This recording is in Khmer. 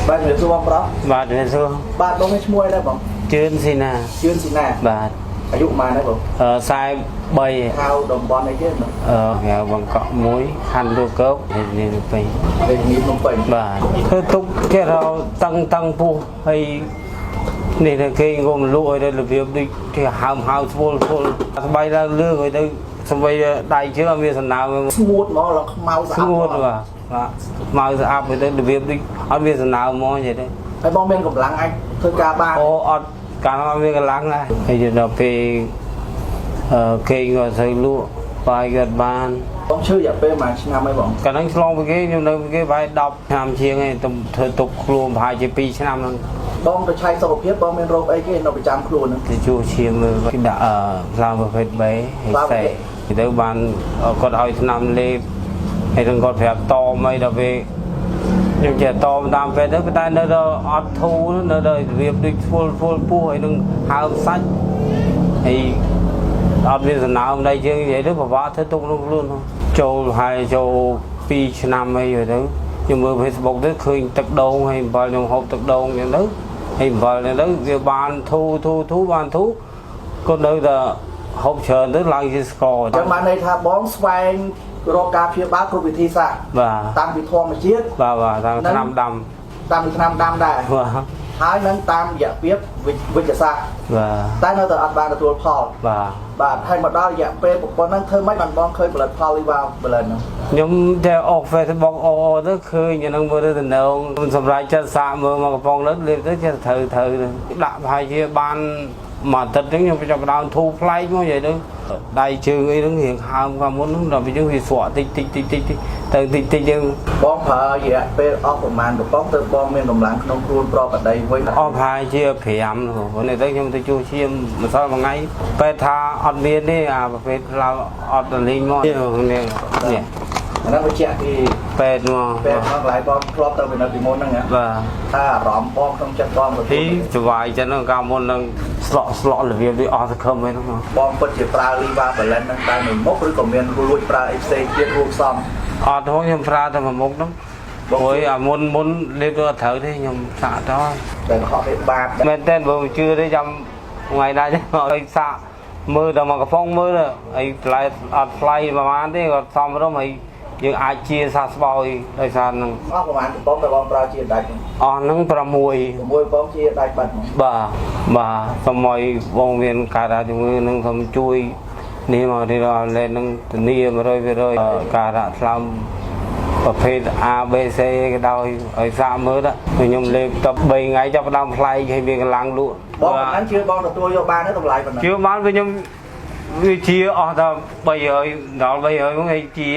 បាទជំរាបសួរបងប្រុស។ បាទជំរាបសួរ។ បាទបងមានឈ្មោះអីដែរបង? ជឿនស៊ីណា។ ជឿនស៊ីណា។ បាទ។ អាយុប៉ុន្មានដែរបង? អឺ43។ ហៅតំបន់អីគេបង? ហៅបង្កក់មួយខណ្ឌទួលគោកនេះពេញ។ រាជធានីភ្នំពេញ។ បាទធ្វើទុកគេរកតឹងតឹងពោះហើយនេះទៅគេងុំលក់ឲ្យទៅរបៀបដូចគេហើមហើស្វលស្វលស្បៃឡើងលឿងឲ្យទៅស្បីដៃជើងអត់មានសំណើម។ ស្ងួតហ្មងឡើងខ្មៅស្អាត។ ស្ងួតបាទបាទខ្មៅស្អាប់ឲ្យទៅរបៀបដូចអត់មានសំណើមហ្មងនិយាយទៅ។ ហើយបងមានកម្លាំងអាចធ្វើការបាន? អូអត់កាលអត់មានកម្លាំងដែរហើយដល់ពេលគេក៏ទៅលក់បាយក៏បាន។ បងឈឺរយៈពេលប៉ុន្មានឆ្នាំហើយបង? កាលហ្នឹងឆ្លងពីគេខ្ញុំនៅពីគេប្រហែល10ឆ្នាំជាងឯងទៅធ្វើទុកខ្លួនប្រហែលជា2ឆ្នាំហ្នឹង។ បងទៅឆែកសុខភាពបងមានរោគអីគេនៅប្រចាំខ្លួនហ្នឹង? ទៅជួសឈាមមើលគេដាក់ផ្លាប្រភេទ B ហើយ C ទៅបានគាត់ឲ្យថ្នាំលេបហើយនឹងគាត់ប្រាប់តមអីដល់ពេលខ្ញុំចេះតមតាមពេទ្យទៅប៉ុន្តែនៅដល់អត់ធូរនៅដល់របៀបដូចធ្វល់ធ្វល់ពោះហើយនឹងហើមសាច់ហើយអត់មានសំណើមដៃជើងនិយាយទៅពិបាកធ្វើទុកក្នុងខ្លួនចូលហើយចូល2ឆ្នាំអីទៅខ្ញុំមើល Facebook ទៅឃើញទឹកដូងហើយអំបិលខ្ញុំហូបទឹកដូងអញ្ចឹងទៅហើយអំបិលទៅវាបានធូរធូរធូរបានធូរក៏នៅតែហូបច្រើនទៅឡើងជាស្ករ។ ចឹងបានន័យថាបងស្វែងរកការព្យាបាលគ្រប់វិធីសាស្ត្រ បាទ។ តាំងពីធម្មជាតិ បាទបាទតាមថ្នាំដាំ តាមពីថ្នាំដាំដែរ បាទ។ ហើយនឹងតាមរយៈភាពវិទ្យាសាស្ត្រ បាទ។ តែនៅតែអត់បានទទួលផល បាទ។ បាទហើយមកដល់រយៈពេលប៉ុណ្ណឹងធ្វើម៉េចបានបងឃើញផលិតផលលីវ៉ាបលិនហ្នឹង? ខ្ញុំតែអស់ Facebook អូទៅឃើញអាហ្នឹងមើលទៅតំណងខ្ញុំសម្រេចចិត្តសាកមើលមកកំប៉ុងទៅលេបទៅចេះត្រូវត្រូវដាក់ប្រហែលជាបានមួយអាទិត្យហ្នឹងខ្ញុំចាប់ផ្ដើមធូរប្លែកមកនិយាយទៅដៃជើងអីហ្នឹងរៀងហើមកាលមុនហ្នឹងដល់ពេលយើងវាស្រក់តិចតិចតិចតិចតិចទៅតិចតិចយើង។ បងប្រើរយៈពេលអស់ប្រហែលកំប៉ុងទៅបងមានកម្លាំងក្នុងខ្លួនប្រកដីវិញ? អស់ប្រហែលជា5ព្រោះនេះទៅខ្ញុំទៅជួសឈាមម្សិលមួយថ្ងៃពេទ្យថាអត់មានទេអាប្រភេទឡៅអត់តលីងមកនេះនេះ អាហ្នឹងបញ្ជាក់ពី ពេទ្យមក ពេទ្យមកកន្លែងបងធ្លាប់ទៅពិនិត្យពីមុនហ្នឹងហ៎? បាទ។ ថាអារម្មណ៍បងក្នុងចិត្តបងទៅ ទីសុបាយចិត្តហ្នឹងកាលមុនហ្នឹងស្លក់ស្លក់របៀបវាអស់សង្ឃឹមហ្នឹងមក។ បងពិតជាប្រើលីវ៉ាបលិនហ្នឹងតែមួយមុខឬក៏មានលួចប្រើអីផ្សេងទៀតរួមផ្សំ? អត់ទេខ្ញុំប្រើតែមួយមុខហ្នឹងព្រោះអាមុនមុនលេបទៅអត់ត្រូវទេខ្ញុំសាកទៅហើយ តែកុហកគេបាប មែនតើបើមិនជឿទេចាំថ្ងៃណាទេមកឲ្យសាកមើលតែមកកំប៉ុងមើលទៅហើយថ្លៃអត់ថ្លៃប្រហែលទេគាត់សមរម្យហើយយើងអាចជាសះស្បើយដោយសារហ្នឹង។ អស់ប្រហែលកំប៉ុងតែបងប្រើជាដាច់? អស់ហ្នឹង6។ 6កំប៉ុងជាដាច់បាត់ហ្មង? បាទបាទសូមឲ្យបងមានការថាជំងឺនឹងសូមជួយនេះមកនេះដល់លេននឹងធានា100%ការដាក់ថ្លើមប្រភេទ A B C ក៏ដោយឲ្យសាកមើលទៅខ្ញុំលេបត3ថ្ងៃចាប់ផ្ដើមប្លែកឲ្យមានកម្លាំងលក់។ បងប៉ុណ្ណឹងជឿបងទទួលយកបានទេតម្លៃប៉ុណ្ណឹង? ជឿបានព្រោះខ្ញុំវាជាអស់តែ300ដល់300ហ្នឹងឲ្យជា